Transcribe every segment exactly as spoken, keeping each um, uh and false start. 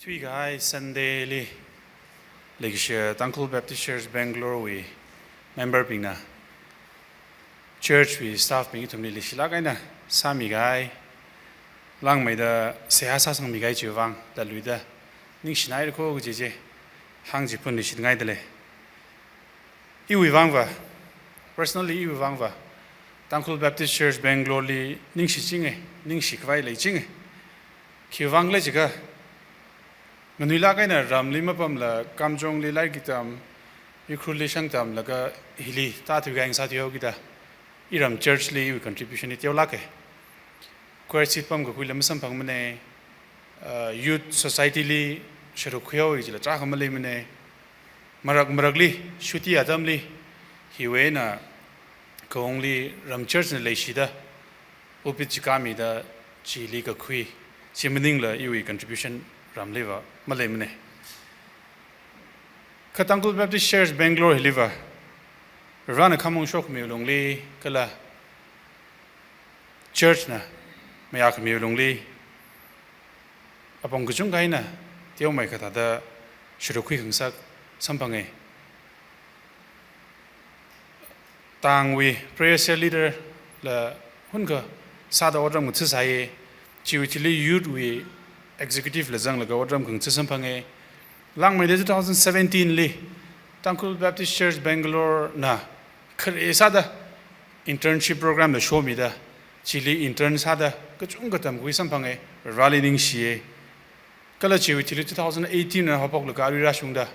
Thuikahai Sunday li, leikashi Tangkhul Baptist Church Bangalore wui member bingna, church wui staff bing ithumli leishilāk eina sāmikahai, langmeida seihā sāsangmikahai chiwui vang, tatluida ningshinaira ko kaji chi hāngchiphun leishingaida lei. Iwui vangva, personally iwui vangva, Tangkhul Baptist Church Bangalore li ningshichinga, ningshikhavai leichinga. Khiwui vang khala jiakha, nganuilāk eina ramli mapamla, Kamjong li lairik tam, Ukhrul li shang tamlaga hili tāthuikahai ngasāthuihaokida, iram church li iwui contribution hi teolāka. Choir seat pamkakhuila masamphangmana, uh, youth society li sharuk khuihaowa jila chākha maleimana, marak marakli, shuti atamli, hiwui eina kahongli ram church na leishida, pulpit chi kāmida, chili kakhui, chi maningla iwui contribution ramliva maleimana. Kha Tangkhul Baptist Church Bangalore hiliva, Varena khamong shokmiwui lungli, kala church na mayākhamiwui lungli, apong kachungkha eina teomeikha thāda sharuk khuikhangasak samphanga. Tangwui prayer cell leader la hunkha sāda otram ngathasai, chiwui thili youth wui executive la zanglaga otram khangatha samphanga. Langmeida two thousand seventeen li Tangkhul Baptist Church Bangalore na khare sāda internship program la shomida, chili intern sāda kachungkha tamkhui samphanga, Vareli ningshiya. Kala chiwui thili two thousand eighteen na haophoklaga arui rāshungda,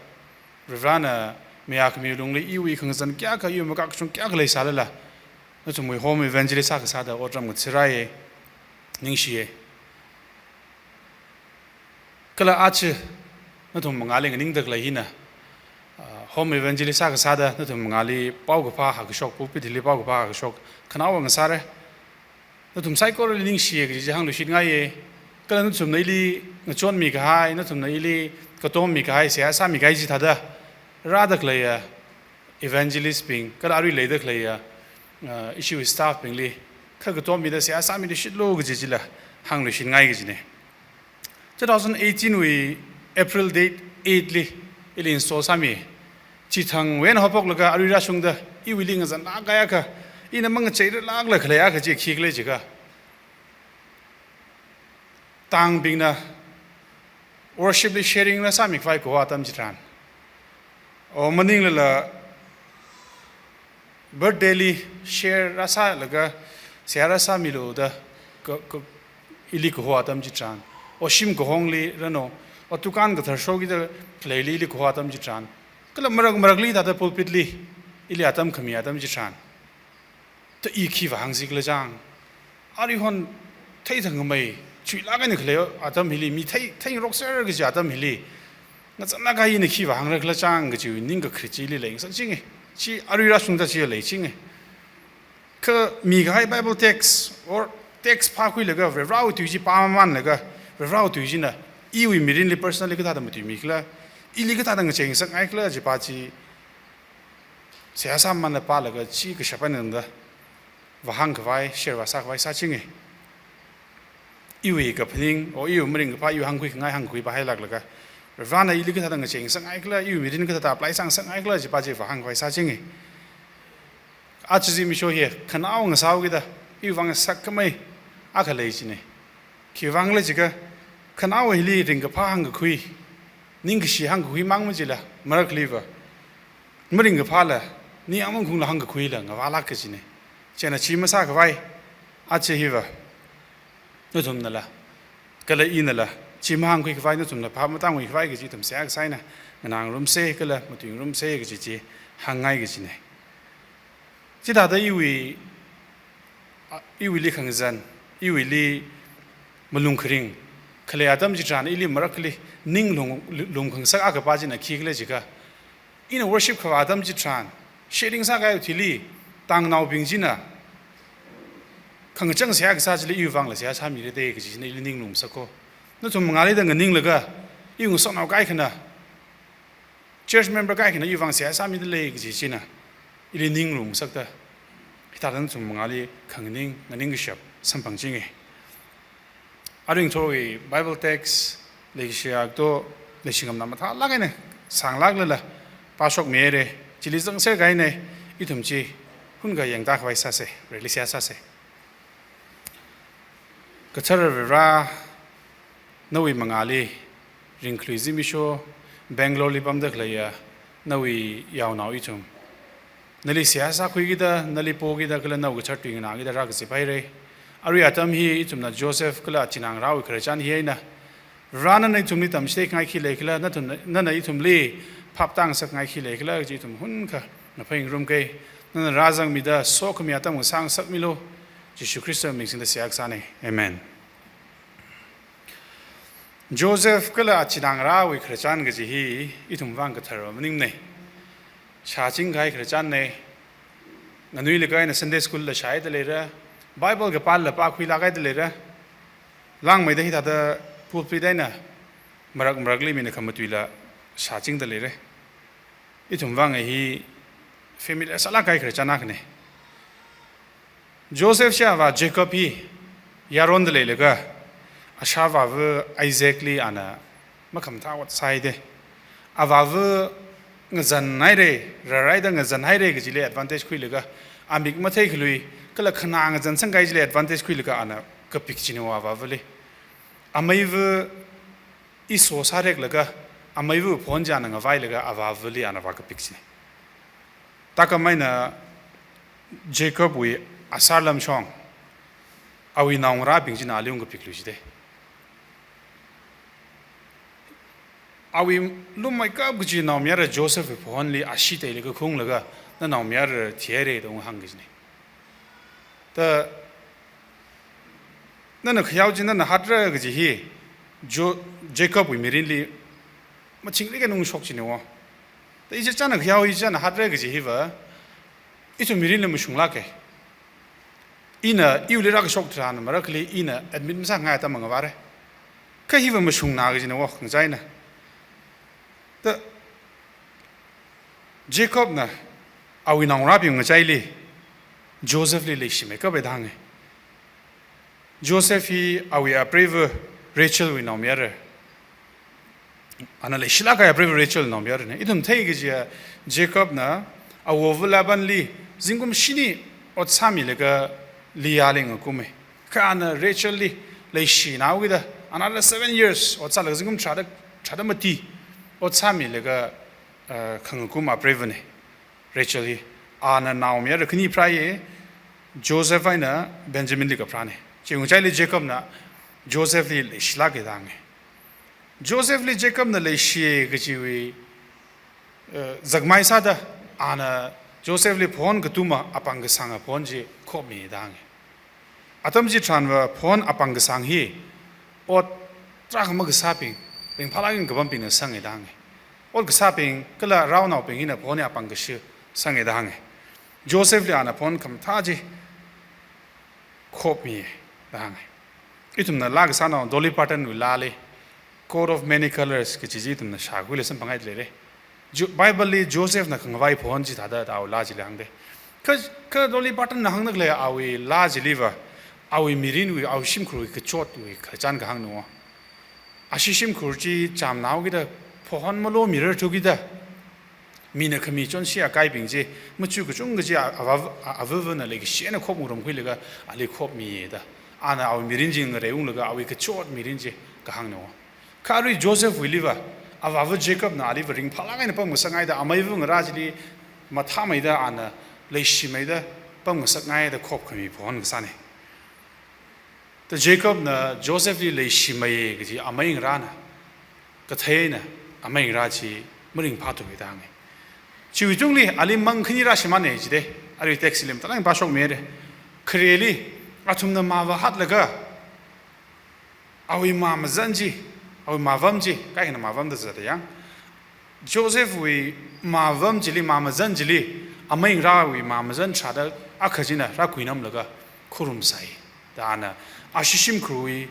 Varena mayākhamiwui lungli iwui khangazan kayākha, iwui makakashung kayākha leisālala, nathumwui home evangelist sākha sāda otram ngathasai, ningshiya. Kala aja nathum mangāli nganingda khalei hina, ah, home evangelist sākha sāda nathum mangāli paokaphā hāngkashok, pulpit hili paokaphā hāngkashok khanaowa ngasāra. Nathum saikorali ningshiya kaji chi hāngluishitngaiya. Kala nathumna ili ngachonmikahai, nathumna ili katomikahai, seihā sāmikahai chithāda rāda khaleiya evangelist bing, kala arui leida khaleiya, uh, ishiwui staff bingli kha katommida seihā sāmida shitlu kaji chila hāngluishitngai kajina. Two thousand eighteen wui April date eight li ili install sāmi. Chithangwui eina haophoklaga arui rāshungda iwuili ngazanlāk kayākha, ina mangacheirarlākla khaleiya kaji khikhala jiakha, tangbingna worship li sharing rāsāmikhavai kaho atam chitharan, o maninglala birthday li share rāsālaga seihā rāsāmilu da ka, ka, ili kaho atam chitharan, o shim kahongli ranu, o dukan kathar shokida khaleili ili kaho atam chitharan, kala marak marakli thāda pulpit li ili atam khami atam chitharan, ta i khi vāhāngsi khala chang. Aruihon theithangkhamei chuilāk eina khalei atam hili, mi thei, theingarokser kaji atam hili, ngazanlāk kahai ina khi vāhāngra khala chang kajiwui ningkakharit chi ili leingasakchinga. Chi arui rāshungda chi leichinga. Kha mikahai Bible text or text phākhuilaga Varewui tui chi pāmamanlaga, Varewui tui china iwui mirinli personally kathāda matuimikhala, ili kathāda ngacheingasakngaikhala chipa chi seihā sāmamanla pālaga chi kashap eina tangda vāhāngkhavai, share vāsākhavai sāchinga. Iwui kaphaning, o iwui maringkaphā, iwui hāngkhuikhangai hāngkhui pāhailāklaga, Varena ili kathāda ngacheingasakngaikhala, iwui mirin kathāda apply sāngasakngaikhala chipa chi vāhāngkhavai sāchinga. Aja zimiksho hi khanao ngasāhaokida iwui vang sakkhamei akha lei china. Khiwui vang khala jiakha, khanao hili ringkaphā hāngkakhui, ningkashi hāngkakhui mang majila, marakhaliva maringkaphāla, ningyāng mangkhungla hāngkakhuila ngavālāk kajina. Chieina chi masākhavai, aja hiva nathumnala kala inala chi mahāngkhuikhavai, nathumla phap matāngkhuikhavai kaji ithum seihā kasā eina nganāngarumsa kala matuingarumsa kaji chi hāngngai kajina. Chithāda iwui, a, iwuili khangazan, iwuili malung kharing khalei atam chitharan, ili marakhali ninglung, lungkhangasak akhapa china khikhala jiakha, ina worship khavā atam chitharan, sharing sākahaiwui thili, tangnaobing china khangachang seihā kasā chili iwui vangla seihā sāmira da kaji china ili ninglungngasak ko. Nathum mangāli da nganinglaga, iwui ngasotnao kaikhana, church member kaikhana iwui vang seihā sāmida lei kaji china ili ninglungngasakta, hithāda nathum mangāli khanganing, nganing kashap samphangchinga. Aringthorwui Bible text Leishiya to, leishi ngamna mathālāk eina sānglāklala pāshokmihaira. Chili zangser kahaina, ithum chi hunakha yangda khavai sāsa, release sāsa. Kathara Vare, nawui mangāli ringkhalui zimiksho, Bangalore li pamda khaleiya nawui yaonao ithum, nali seihā sākhuikida, nali pokida, kala nawui kachar tui nganākida rākazip haira. Arui atam hi ithumna Joseph kala achinā ngarāwui khararchan hi eina, Vare nana ithumli tamchithei khangai khi leikhala, nathum, nana ithumli phap tāngasak khangai khi leikhala, kaji ithum hunakha ngaphai ngarumka. Nana rāzangmida sokhami atam ngasāngasakmilu. Jishu Khristawui ming singda seihā kasāna. Amen. Joseph kala achinā ngarāwui khararchan kaji hi ithumwui vang kathara maningmana. Shāching kahai khararchanna. Nganuilakha eina Sunday school la shāhaida leira, Bible kapāla pākhuilāk haida leira, langmeida hithāda pulpit eina marak marakli mina khamatuila shāchingda leira. Ithumwui vang hi familiar sālāk kahai khararchan akhana. Joseph chi avā Jacob hi yaronda leilakha, ashāvāva Isaac li ana makhamathā ot sāhaida. Avāva ngazan haira, rarhaida ngazan haira kajili advantage khuilaga, amik matheikhalui, kala khanā ngazansang kahai chili advantage khuilaga ana kapik kajina avāvali. Ameiva Esau sāreklaga, ameiva phon chi ana ngavailaga avāvali ana vākapik kajina. Thākhameina Jacob wui asar lamshong, awui naongarābing china ali ungkapik luishida. Awui lummeikap kaji naomayara Joseph wui phonli ashee teilaga khaunglaga, nanaomayara thihaira da unghāng kajina. Da, nana khayao chi nana hatra kaji hi, Jo-, Jacob wui mirinli machingrik eina ungshok kajina wo. Da ichichāna khayao ichichāna hatra kaji hiva, ithum mirinli mashunglāka. Ina iwuili rākashok tharan marakhali ina admit masāngai atam ngavāra. Kha hiva mashungna kajina wo, khangachaina. Da Jacob na awui naongarābing ngachaili Joseph li leishimeikap eina hānga. Joseph hi awui apreiva Rachel wui naomayara. Ana leishilāk kahai apreiva Rachel naomayarana. Ithum theikajiya Jacob na awova Laban li zingkum shini ot sāmilaga Leah li ngakuma. Kha ana Rachel li leishinaokida, another seven years ot sālaga zingkum tharāda, tharāda mati ot sāmilaga, uh, khangakum apreivana. Rachel hi, ana naomayara khani pharāya, Joseph eina Benjamin li kapharāna. Chi ngachaili Jacob na Joseph li leishilāka da hānga. Joseph li Jacob na leishiya kajiwui, eh, zakmai sāda, ana Joseph li phon katuma apāng kasānga phon chi khopmi da hānga. Atam chitharanva phon apāng kasāng hi, ot tarākha makasābing, ringphālāk eina kapambingna sanga da hānga. Ot kasābing, kala raonaobing hina phon hi apāng kashi sanga da hānga. Joseph li ana phon khamathā chi khopmi da hānga. Ithumna laa kasānao Dolly Parton wui laali, Coat of Many Colors kaji chi ithumna shākhuili samphanghaida leira. Jo-, Bible li Joseph na khangavai phon chithāda da awui laa chili hāngda. Kha, kha Dolly Parton na hāngda khalei awui laa chiliva, awui mirinwui, awui shimkhurwui kachotwui khararchan kahāngna wo. Ashi shimkhur chi chāmnaokida, phon malomirarthukida, mina khami chonshi akaibing chi, machu kachungkha chi a-, avā-, a-, avāvana leikashi eina khop ngarumkhuilaga ali khopmiya da. Ana awui mirin chi ngareiunglaga awui kachot mirin chi kahāngna wo. Kha arui Joseph wuiliva, avāva Jacob na aliva ringphālāk eina pamngasakngaida, ameiva ngarā chili mathāmeida, ana leishimeida, pamngasakngaida khopkhami phon kasāna. Da Jacob na Joseph li leishimeiya kaji amei ngarāna kathei eina amei ngarā chi maringphāthuwa da hānga. Chiwui tungli ali mang khani rāshimāna jida, arui text li mathālāk eina pāshokmihaira. Khareli, athumna mā vāhatlaga, awui mā mazan chi, awui māvam chi, kaikhana māvam da zata yang. Joseph wui māvam chili, mā mazan chili, amei ngarāwui mā mazan tharāda akha china rākhuinamlaga khorumsai. Da ana, ashi shimkhurwui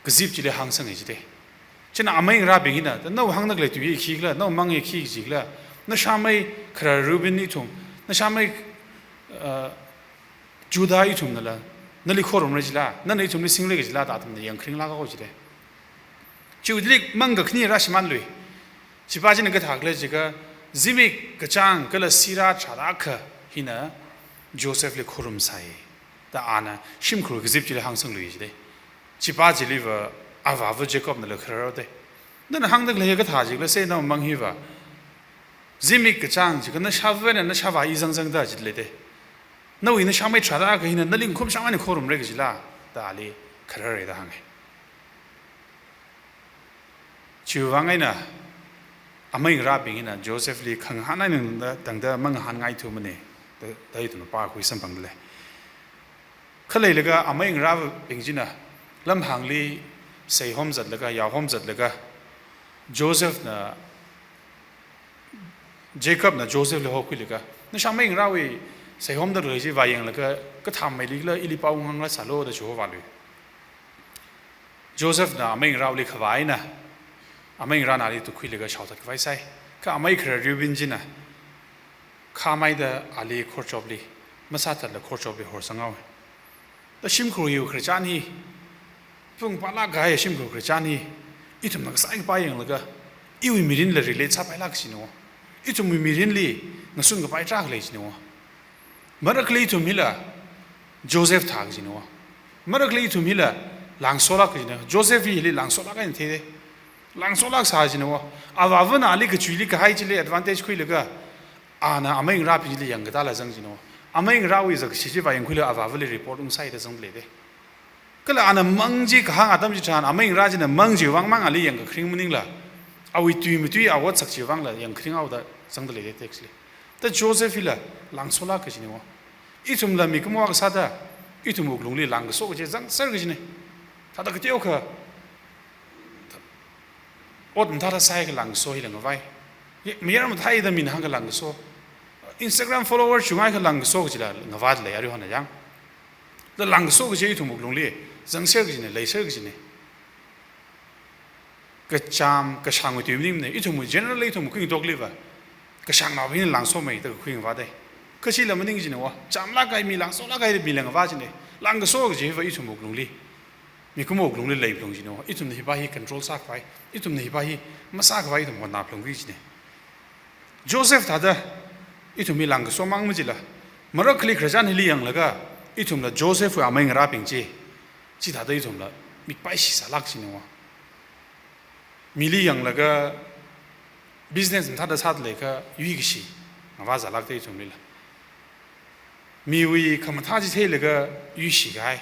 kazip chili hāngsanga jida. China amei ngarābing hina, da nawui hāngda khalei tui hi khikhala, nawui mang hi khi jikhala, nashāmei kharā Reuben ithum, nashāmei, uh, Judah ithumnala nali khorumra jila, nana ithumli singli kajila da athumna yangkharinglāka jida. Chiwuili mang kakhane rāshimānlui. Chipa china kathā khala jiakha, zimik kachāng kala sirā tharākha hina Josephli khorumsai. Da ana shimkhur kazip chili hāngsanglui jide. Chipa chiliva avāva Jacobnala khararde. Nana hāngda khalei kathā jiakha, sāna mang hiva, zimik kachāng jiakha nashāvana nashāvā i zangzangda jilei de. Nawui nashāmei tharākha hina nali ngkhumshāngmana khorumra kajila, da ali khararra da hānge. Chiwui vang eina amei ngarābing hina Josephli khangahān eina tangda mangahānngaithumana da, da ithumna pākhui samphangda lei. Khaleilaga amei ngarābing china lamhāngli seihom zatlaga, yaohom zatlaga, Josephna, Jacobna Josephli hokhuilaga, nashāmei ngarāwui seihomda khalei chi vāyanglaga, kathāmmeilila ili pao nganglāsālu da chihovālui. Josephna amei ngarāli khavā eina, amei ngarāna ali tukhuilaga shaothat khavai sai. Kha amei kharā Reuben china khāmeida ali khorchopli, masāthatla khorchopli horsanghaowe. Da shimkhur hiwui khararchan hi, pung pālāk kahai shimkhur khararchan hi, ithumna kasā kapai yanglaga, iwui mirinla relate sāpailāk kajina. Ithumwui mirinli ngasun kapai tarākha lei jina. Marakhali ithum hila Joseph thā kajina. Marakhali ithum hila langsolāk kajina. Joseph hili langsolāk eina theide. Langsolāk sā jina. Avāvana ali kachuili kahai chili advantage khuilaga, ana amei ngarābing chili yangkatala zang jina. Amei ngarāwui zakkashi chi vāyangkhuilaga avāvali report ungsāda zangda leide. Kala ana mang chi kahāng atam chitharan, amei ngarā china mang chiwui vang mang ali yangkakharing maningla, awui tui matui awotsak chiwui vangla yangkharinghaoda zangda leide text li. Da Joseph hila langsolāk kajina. Ithumla mikumo akha sāda, ithum wuklungli langkaso kaji zangser kajina. Thāda kateokha ot mathāda sāhaiakha langkaso hila ngavai. Ye, mayar mathāda mina hāngakha langkaso. Instagram follower chunghaikha langkaso kajila ngavāda lei, arui hona yang. Da langkaso kaji ithum wuklungli zangser kajina, leiser kajina. Kachām, kashāngwui tui maningmana, ithum generally ithum kuingatokliva kashāngnaobingli langsomei da kakhui ngavāde. Kha chila maning jina. Chāmlāk kahai mi, langsolāk kahai mila ngavā jina. Langkaso kajiva ithum wuklungli, mikumo wuklungli leiphalung jina. Ithumna hipa hi control sākhavai, ithumna hipa hi masākhavai ithum hotnaphalungki jina. Joseph thāda ithum hi langkasomang majila, marakhali khararchan hili yanglaga, ithumla Josephwui amei ngarābing chi, chithāda ithumla mikpai shisālāk jina. Mili yanglaga business mathāda sāda leiakha yuikashi ngavāzālākde ithumlila. Miwui khamathā chi theilaga yuishi kahai,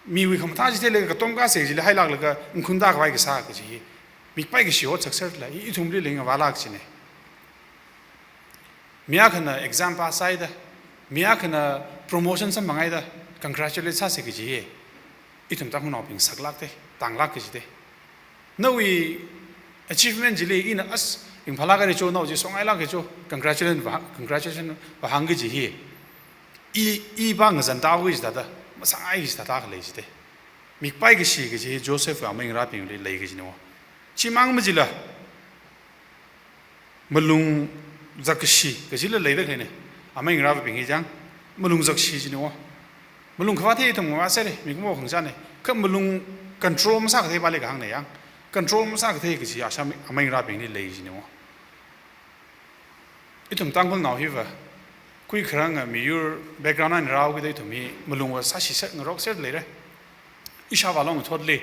miwui khamathā chi theilaga katom kasā chili hailāklaga ngkhunda khavai kasā kaji hi mikpai kashi otsakserla, i, ithumlila ngavālāk jina. Mi akhana exam pass sāhaida, mi akhana promotion samphanghaida, congratulate sāsa kaji hi ithum Tangkhulnaobing saklākde, tānglāk kajide. Nawui achievement chili ina as ringphālāk kahai cho, nao chi songailāk kahai cho, congratulation vā, congratulation vāhāng kaji hi, i, i pa ngazan tao kaji thāda, masāngai kaji thāda khalei jide. Mikpai kashi kaji hi Josephwui amei ngarābingli lei kajina. Chimang majila, malung zakkashi kajila leida khaleina. Amei ngarābing hi chang, malung zakkashi jina. Malung khavā thei ithum ngavāsere, mikumo khangachāna. Kha malung control masākathei pali kahāngna yang. Control masākathei kaji ashā mi, amei ngarābingli lei jina. Ithum Tangkhulnao hiva, kuikharanga miyur background eina rāhaokida ithum hi malungva sāshiser, ngarokser leira. Ishāvā long thotli,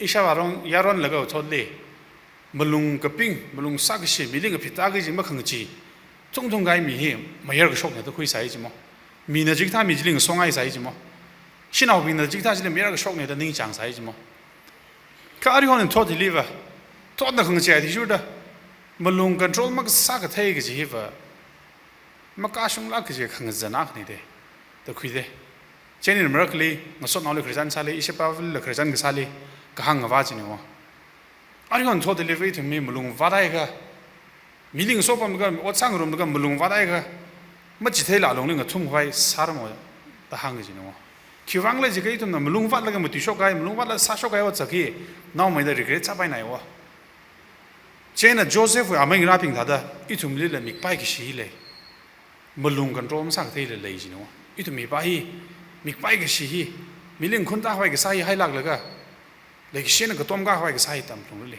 ishāvā long yaronlaga thotli, malung kaping, malung sākashi, mili ngaphit tākaji makhangachee thungthung kahai mi hi mayar kashokna da khuisai jimo. Mina chikathā mi chili ngasonhaisai jimo. Shanaobingna chikathā chili mayar kashokna da ningchāngsai jimo. Kha arihon thot hiliva, thotna khangachee athishurda, malung control makasākathei kaji hiva, makashunglāk kaji khangazan akhane de, da khuide. Chieina marakhali, ngasotnaoli khararchan sāli, ishāvāli khararchan kasāli, kahāng ngavā jina. Arihon thot hiliva ithum hi malung vāthaiakha, mili ngasopamlaga, ot sāngarumlaga malung vāthaiakha, machitheila alungli ngathumkhavai sāramo da hāng kajina. Khiwuivang khala jiakha ithumna malung vātlaga matuishok kahai, malung vātlaga sāshok kahai otsak hi naomeida regret sāpainai. Chieina Josephwui amei ngarābing thāda, ithumlila mikpai kashi hi lei. Malung control masākatheila lei jina. Ithum mipa hi, mikpai kashi hi, mili ngakhun tākhavai kasā hi hailāklaga, Leikashina katom kakhavai kasā hi tamphalungra le.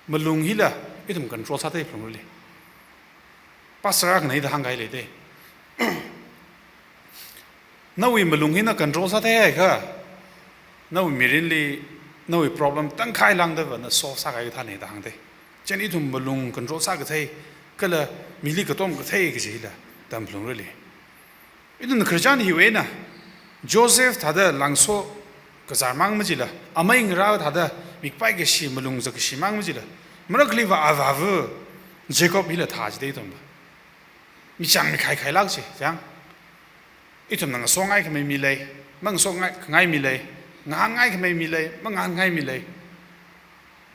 Malung hila ithum control sātheiphalungra le. Pastor akhana hithāda hāngkahai lei te. Nawui malung hi na control sāthei haiakha, nawui mirinli, nawui problem tangkhai lāngdava na solve sākahai kathāna da hāng te. Chieina ithum malung control sākathei, kala mili katom kathei kaji hila tamphalungra le. Ithumna Christian hiwui eina, Joseph thāda langso kazar mang majila, amei ngarā thāda mikpai kashi, malung zakkashi mang majila, marakhaliva avāva Jacob hila thā jide ithumva. Michang mikhai khailāk chi, chang. Ithumna ngaso ngaikhamei mi lei, mangaso ngai, ngai mi lei, ngahān ngaikhamei mi lei, mangahān ngai mi lei.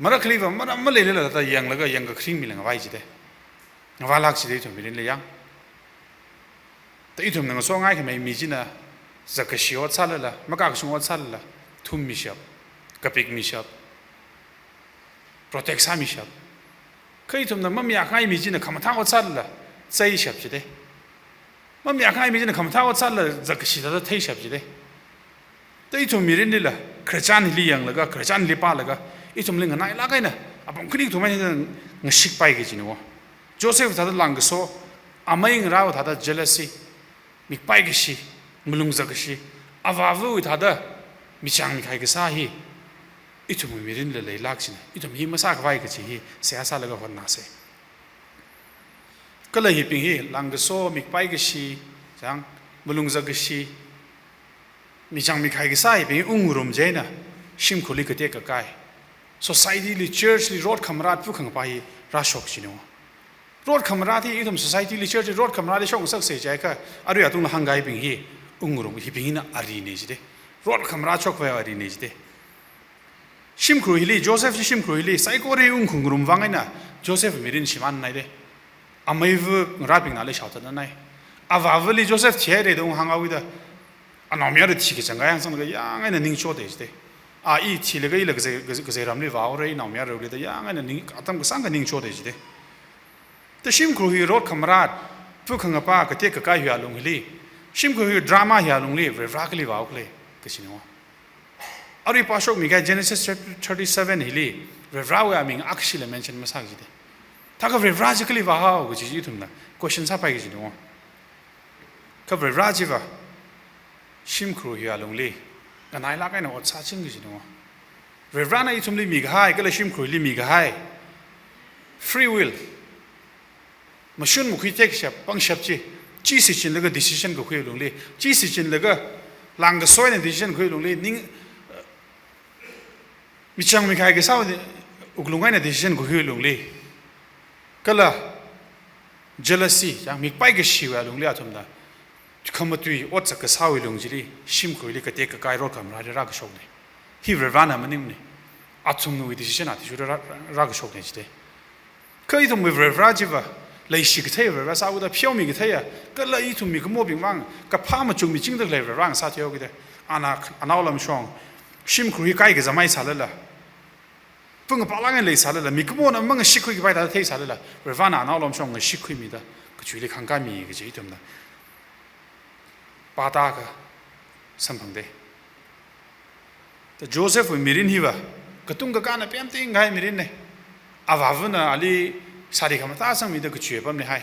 Marakhaliva maram maleilala thāda yanglaga yangkakharing mila ngavai jide. Ngavailāk jide ithum mirinli yang. Ta ithumna ngaso ngaikhamei mi china zakkashi ot sālala, makakashung ot sālala, thummishap, kapikmishap, protect sāmishap. Kha ithumna mamayākhangai mi china khamathā ot sālala, cheishap jide. Mamayākhangai mi china khamathā ot sālala, zakkashi thāda theishap jide. Ta ithum mirinlila, Christian hili yanglaga, Christian hili pālaga, ithumli nganailāk eina, apam khani ithum eina ngashikpai kajina wo. Joseph thāda langkaso, amei ngarā thāda jealousy, mikpai kashi, malung zakkashi, avāvawui thāda michang mikhai kasā hi, ithumwui mirinla leilāk china, ithum hi masākhavai kaji hi seihā sālaga hotnāsa. Kala hibing hi, langkaso, mikpai kashi, chang, malung zakkashi, michang mikhai kasā hibing hi ungngarum chieina, shimkhurli katek kakai, society li, church li, rot khamarat, pu khangapa hi rāshok jina wo. Rot khamarat hi ithum society li, church li, rot khamarat hi shokngasaksa jiakha, arui atungla hāngkahaibing hi ungngarum, hibing hina arina jide. Rot khamarat shokvai arina jide. Shimkhur hili, Joseph chi shimkhur hili, saikora ungkhangarum vang eina, Joseph mirin shimānnai de. Ameiva ngarābingna le shaothatnanai. Avāvali Joseph thihaira da unghānghaowa da, anaomayara thikachang kayang sanglaga yang eina ning choda jide. A i thilaga ila kazei, kazei, kazei ramli vāhaora, inaomayarali da yang eina ning, atam kasāngkha ning choda jide. Ta shimkhur hi rot khamarat, pu khangapa, katek kakai hiwui alung hili, shimkhur hi drama hiwui alungli, Varivara kali vāhaokhala, kajina wo. Arui pāshokmi kahai Genesis chapter thirty-seven hili, Varivarawui aming akhashila mention masā kajide. Thākha Varivara chi kali vāhao kaji chi ithumna question sāpai kajina wo. Kha Varivara chiva, shimkhur hiwui alungli, nganailāk eina ot sāching kajina wo. Varivarana ithumli mikahai, kala shimkhurli mikahai, free will, mashun makhui tekshap, pangshap chi, chi shichinlaga decision kakhui alungli, chi shichinlaga langkaso eina decision kakhui alungli, ning, michang mikhai kasā wuklung eina decision kakhui alungli, kala jealousy, yang mikpai kashiwui alungli athumna khamatui ot zakkasāwui lung chili, shimkhurli katek kakai rot khamarali rākashokna. Hi Varivarana maningmana. Athumwui decision athishurda rā, rā, rākashokna jide. Kha ithumwui Varivara chiva, leishi kathei Varivara sāhaoda, pheomi katheiya, kala ithum mikumobing vang kaphā machukmichingda khalei Varivara ngasāthuihaokida. Ana, anaolamshong, shimkhur hi kaikazamai sālala, pungapā lāngli leisālala, mikumona mangashikkhui kapai thāda theisālala, Varivarana anaolamshong ngashikkhuimida, kachuili khangkāmi kaji ithumna pātākha samphangda. Ta Josephwui mirin hiva, katung kakāna pemting kahai mirinna. Avāvana ali sari khamathā sangmida kachui apamli hai.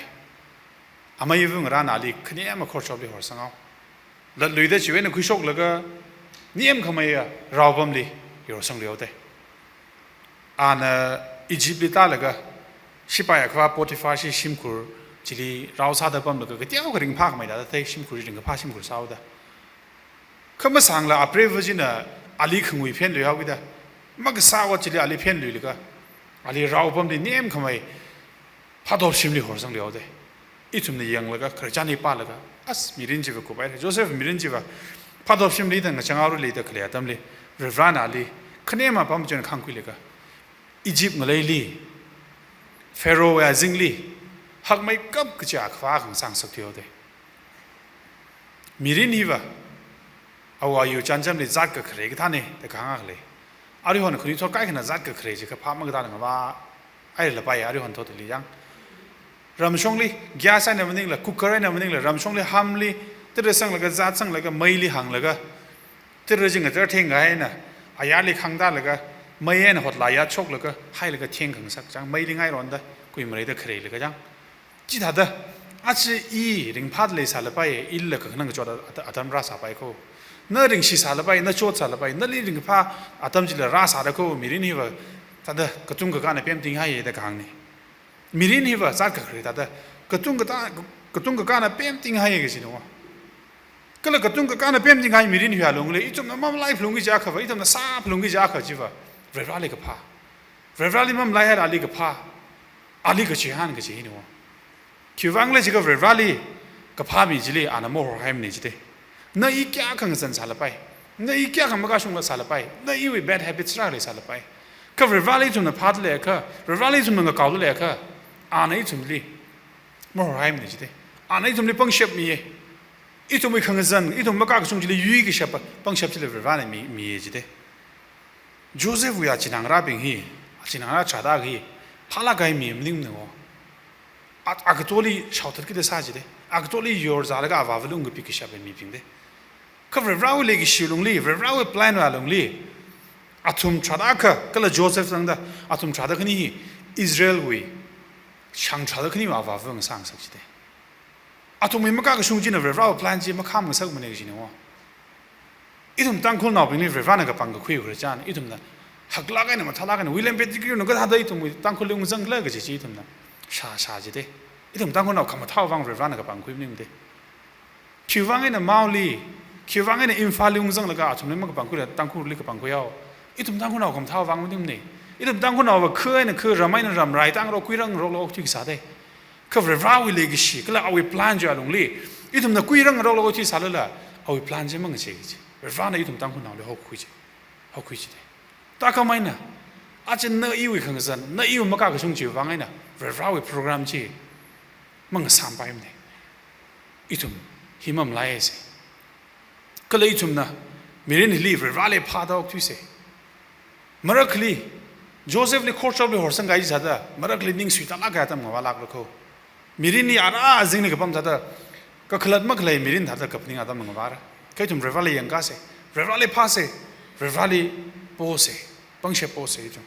Ameiva ngarāna ali khanem akhorshopli horsanghao. Latluida chiwui eina khuishoklaga, nemkhameiya raopamli yorsangluihaoda. Ana Egypt li tālaga, shipai akhava Potiphar chi shimkhur chili rao sāda pamlaga, kateokha ringphākhamei thāda thei, shimkhur ringkaphā shimkhur sāhaoda. Kha masāngla apreiva china ali khangui phenluihaokida, makasā ot chili ali phenluilaga, ali raopamli nemkhamei phatop shimli horsangluihaoda. Ithumna yanglaga, khararchan hi pālaga, as mirin chiva kupaira. Joseph mirin chiva, phatop shimli da ngachang aorali da khalei atamli, Varivarana ali khanem apam china khangkhuilaga, Egypt ngaleili, Pharaohwui azingli, hakmeikap kachi akhava akha ngasāngasakthuihaoda. Mirin hiva, awo ayu chānjamli zat kakhare kathāna da kahāng akha lei. Aruihon khanuithot kaikhana zat kakhare chi kaphā makatā ngavā, ai lapai aruihon thotli yang. Ramshongli, gas eina maningla, cooker eina maningla, ramshongli hamli, tara sanglaga, zat sanglaga, meili hānglaga, tara chi ngatar thengkahai eina, ayarli khangtālaga, Mei eina hotlā yatshoklaga, hailaga theng khangasak chang, meili ngaironda, kuimareida khareilaga chang. Chithāda, achi i ringphāda leisālapai, ila kakhanang kachot at-, atam rāsāpai kho. Na ringshisālapai, na chotsālapai, nali ringphā atam chila rāsāra kho, mirin hiva, thāda katung kakāna pemtinghaiya da kahāngna. Mirin hiva zat kakhare thāda, katung kata-, katung kakāna pemtinghaiya kajina. Kala katung kakāna pemtinghai mirin hiya lungli, ithumna mamalaiphalungki kaji akhava, ithumna sāphalungki kaji akha chiva, Varivarali kaphā. Varivarali mamalaihaila ali kaphā, ali kachihān kajina. Khiwuivang khala jiakha Varivarali kaphā mi chili ana mahorhaimana jida. Na i kayākha ngazansālapai, na i kayākha makashungla sālapai, na iwui bad habits rāleisālapai, kha Varivarali ithumna phāda leiakha, Varivarali ithumna ngakaoda leiakha, ana ithumli mahorhaimana jida. Ana ithumli pangshap miya. Ithumwui khangazan, ithum makakashung chili yuikashap, pangshap chili Varivarana mi, miya jida. Josephwui achinā ngarābing hi, achinā ngarā chāda hi, phālāk kahai mi maningmana. A, akatoli shaothatkida sā jida. Akatoli yorzālaga avāva̱li ungkapikashap mibingda. Kha Varivarawui leikashi lungli, Varivarawui plan wui lungli, athum tharāda akha, kala Joseph zangda, athum tharāda khani hi, Israelwui shang tharāda khaniwui avāva̱ ngasā ngasak jida. Athumwui makakashung china Varivarawui plan chi makhāmngasakmana kajina. Ithum Tangkhulnaobingli Varivarana kapangkakhui khararchan, ithumna haklāk eina, mathālāk eina, William Pettigrewna kathāda ithumwui Tangkhulli ungzangkhala kaji chi ithumna shāshā jida. Ithum Tangkhulnao khamathāwui vang Varivarana kapangkhui maningmada. Khiwuivang eina Maoli, khiwuivang eina Imphalli ungzanglaga athumli makapangkhuila Tangkhulli kapangkhui haowa. Ithum Tangkhulnao khamathāwui vang maningmana. Ithum Tangkhulnaova kha eina kha, ram eina ram raitang rok, kuirang rokla okthui kasāda. Kha Varivarawui leikashi, kala awui plan chiwui lungli, ithumna kuirang rokla okthuisālala, awui plan chi mangachei kaji. Varivarana ithum Tangkhulnaoli hokhui chi, hokhui jida. Thākhamei eina, aja na iwui khangazan, na iwui makakashung chiwui vang eina, Varivarawui program chi mangasāmpaimana. Ithum hi mamalaiasa. Kala ithumna mirin hili Varivarali phāda okthuisa. Marakhali, Josephli khorshopli horsangkahai chi thāda, marakhali ning suitālāk kahai atam ngavālākra kho. Mirinli ara azingli kapam thāda, kakhalat makhalei mirin thāda kaphaning atam ngavāra. Kha ithum Varivarali yangkāsa, Varivarali phāsa, Varivarali posa, pangshap posa ithum.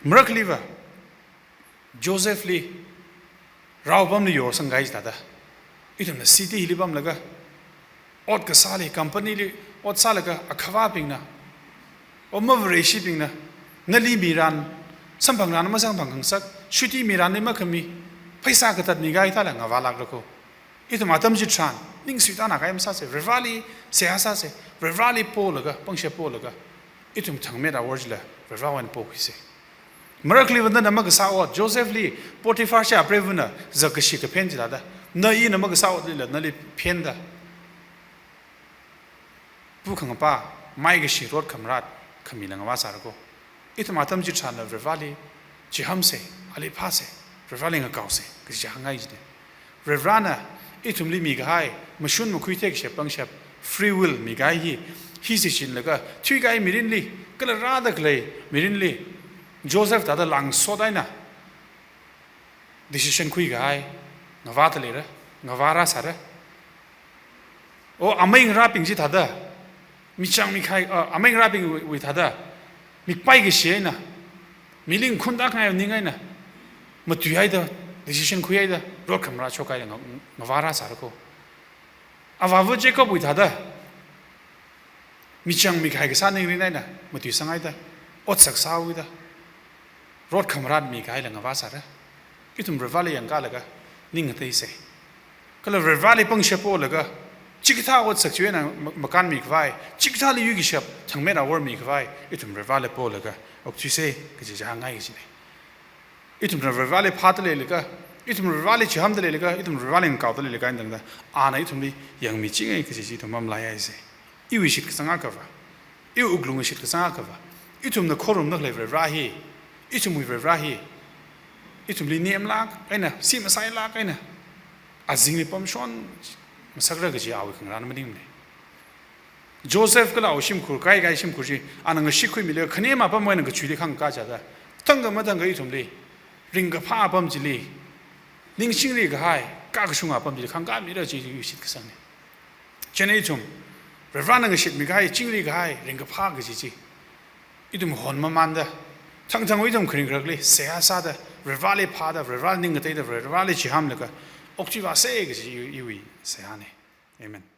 Marakhaliva, Josephli rao apamli yorsangkahai chi thāda, ithumna city hili pamlaga, ot kasāli, companyli ot sālaga, akhavābingna, o mavareshibingna, nali miran, samphangran masamphang khangasak, shuti miranli makhami, pheisā katat mikahai thāla ngavālākra kho. Ithum atam chitharan, ning suitānakahai masāsa, Varivarali seihā sāsa, Varivarali polaga, pangshap polaga, ithum thangmet awor chila, Varivarawui eina pokhuisa. Marakhali vāna makasā ot, Josephli Potipharshi apreivana zakkashi kaphen chi thāda, na ina makasā otlila nali phenda, pu khangapa, maikashi, rot khamarat khamila ngavāsāra kho. Ithum atam chitharanla Varivarali chihānsa, ali phāsa, Varivarali ngakaosa, kaji chi hāngngai jida. Varivarana ithumli mikahai, mashun makhui theishi pangshap, free will mikahai hi, hi shichinlaga, thuikahai mirinli, kala rāda khalei mirinli, Joseph thāda langsot eina decision khuikahai, ngavāda leira, ngavārāsāra. O amei ngarābing chi thāda, michang mikhai, a, amei ngarābingwui, wui thāda, mikpai kashi eina, miling khuntak ngai ning eina, matuihaida, decision khuihaida, rot khamarat shokhaida nga-, ngavārāsāra kho. Avāva Jacobwui thāda, michang mikhai kasā ningrin eina, matuisanghaida, otsak sāhaoda, rot khamarat mikahaila ngavāsāra. Ithum Varivarali yangkālaga, ning ngateisa. Kala Varivarali pangshap polaga, chikathā otsak chiwui eina ma-, makānmikhavai, chikathāli yuikashap, thangmet awor mikhavai, ithum Varivarali polaga, okthuisa, kaji chi hāngngai kajina. Ithumna Varivarali phāda leilaga, ithum Varivarali chihānda leilaga, ithum Varivarali ngakaoda leilaga eina tangda, ana ithumli yangmichinga kaji chi ithum mamalaihaisa. Iwui shitkasang akhava, iwui wuklung shitkasang akhava, ithumna khorumda khalei Varivara hi, ithumwui Varivara hi, ithumli nemlāk eina, si masailāk eina, azingli pamshon ngasakra kaji awui khangarān maningmana. Joseph kala awui shimkhur, kaikai shimkhur chi, ana ngashit khuimilaga, khanem apamwui eina kachuili khangkā chāda, thangkha mathangkha ithumli, ringkaphā apam chili, ning chingri kahai, kakashung apam chili khangkāmira kaji iwui shitkasangna. Chieina ithum, Varivarana ngashitmi kahai, chingri kahai, ringkaphā kaji chi, ithum hon mamanda, thangthangwui ithum kharing kharakli seihā sāda, Varivarali phāda, Varivarali ning ngateida, Varivarali chihānlaga okchivāsa kaji i, iwui seihāna. Amen.